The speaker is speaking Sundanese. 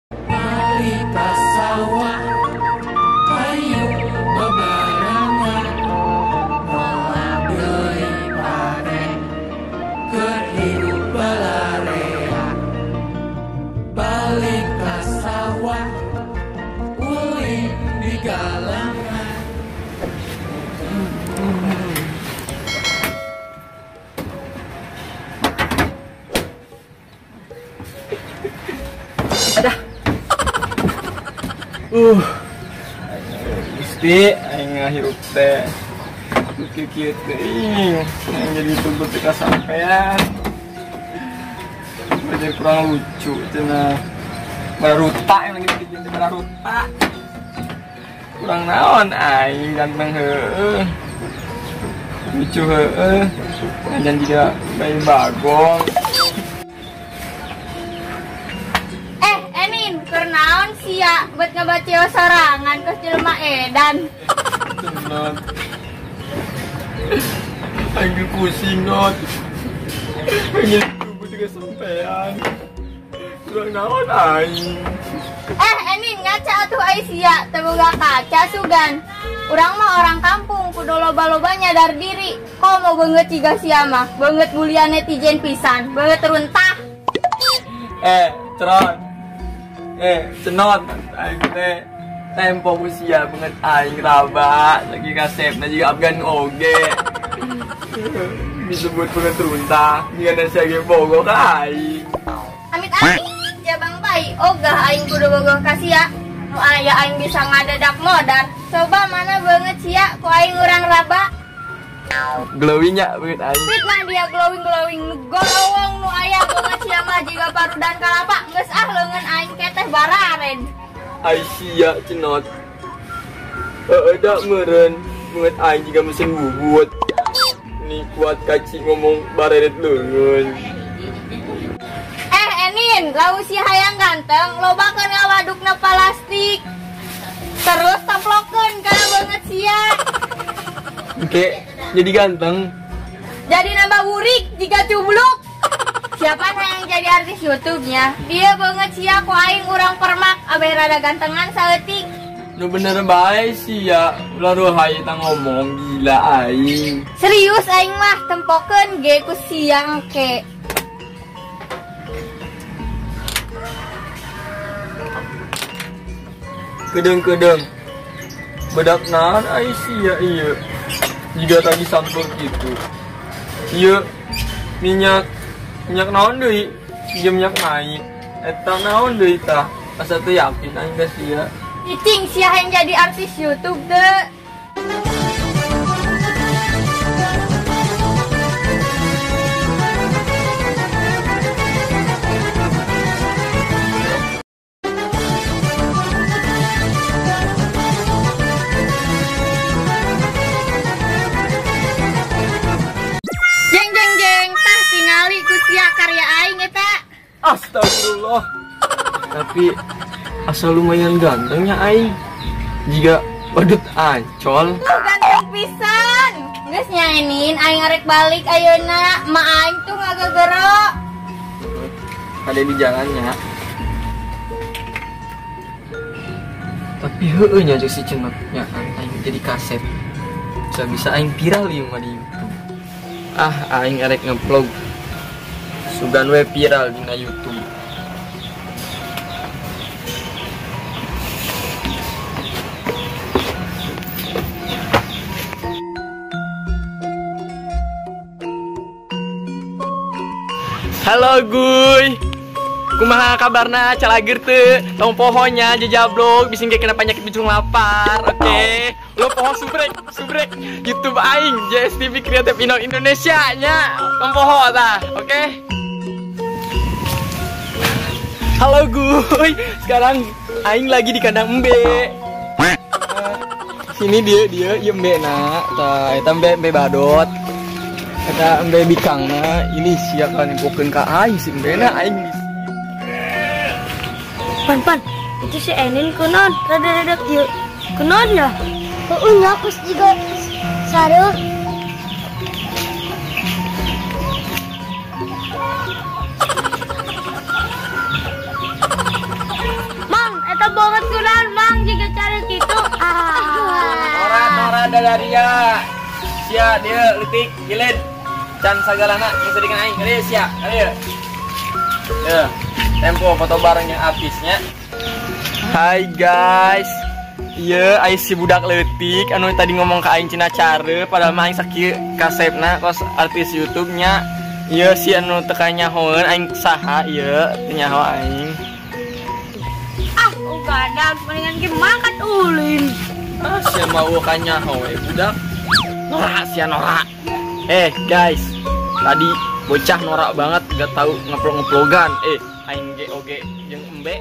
Balik ka sawah, hayu bebarengan, moal deui pare, keur hidup balarea. Balik ka sawah, ulin di galangan. Ada. Gusti, aing ngahirup teh. Kieu-kieu teuing, aing jadi youtuber teh kasampean. Jadi kurang lucu cenah. Baruta yang lagi bikin teh baruta. Kurang naon aing ganteng heueuh. Lucu heueuh. Anjan juga bayi bagong. Enin, keur naon sia buat ngebaca sorangan ke jelema edan. Cenot. Aing pusing not. Aing tubuh juga sampean. Kurang naon aing. Enin ngaca atuh ai sia teu boga kaca sugan. Urang mah orang kampung kudu loba-loba nyadar diri. Komo beungeut ciga sia mah, beungeut bulian netizen pisan, beungeut runtah. Tron. Cenot aing teh tempo usia banget aing raba lagi kasepna juga Afgan oge. Disebut banget runtah, jika nasi ge bogo ka aing. Amit-amit jabang bayi, ogah aing kudu bogoh ka sia. Nu aya aing bisa ngadedak modar. Coba mana beungeut sia ku aing urang raba. Glowingnya beungeut aing. Fitnah dia glowing-glowing nu golowong nu aya beungeut sia mah jiga parudan kalapa. Geus ah leungeun aing keteh bararen. Ai sia cenot. Heueuh da meureun beungeut aing jiga mesin bubut. Ni kuat kaci ngomong bareret leungeun. Enin, lau si hayang ganteng lobakeun ngawadukna plastik. Terus templokeun kana beungeut sia. Oke, jadi ganteng. Jadi nambah burik jika cubluk. Siapa yang jadi artis YouTube-nya? Dia beungeut sia ku aing urang permak abeh rada gantengan saeutik. Nu bener bae sia, ulah ruhai tang ngomong gila aing. Serius aing mah tempokeun ge ku siang ke. Kedeng-kedeng. Bedak naon ai sia ieu. Jiga tadi sampur gitu. Ieu minyak naon deui? Ieu minyak naik. Eta naon deui tah? Asa teu yakin aing ka sia. Cicing sia yang jadi artis YouTube teu. Jeng jeng jeng, tah tingali ku sia karya aing eta. Astagfirullah. Tapi asal lumayan gantengnya aing. Jika badut ancol. Ganteng pisan. Geus nyaenin aing arek balik ayeuna, ma aing tuh ngagegero. Ada di jalannya. Tapi heueuh nya jeung si cenot nya aing jadi kaset. Bisa-bisa aing viral ieu mah di YouTube. Ah, aing arek ngevlog. Sugan we viral dina YouTube. Halo guy, kumaha kabarna calagir teu? Tong pohonya jejablog bising ge kena penyakit bicung lapar. Oke, lo poho subrek YouTube aing JSTV Creative Inong Indonesia nya. Tong poho tah, oke? Halo guy, sekarang aing lagi di kandang embe. Sini dia ieu embe na, tah eta embe badot. Eta embe bikangna ini sia kan nempokeun ka aing si embena aing. Pan pan, itu si Enin kunon, rada-rada kieu. Kunon ya? Heueuh nya kus jiga sareuh. Kadia. Sia dia leutik hileud. Can sagalana geus aing. Kadia sia, kadia. Ya, tempo foto bareng yang artisnya. Hai guys. Iya, aing si budak leutik anu tadi ngomong ka aing cenah care padahal mah aing sakieu kasepna kos artis YouTube-nya. Iya si anu teu kanyahoeun aing saha ieu teu nyaho aing. Ah, ugadag mendingan ge mangkat ulin. Ah, sia mau kanyaho we budak. Norak sia norak. Guys, tadi bocah norak banget gak tahu ngeplog-ngeplogan. Aing ge oge jeung embe.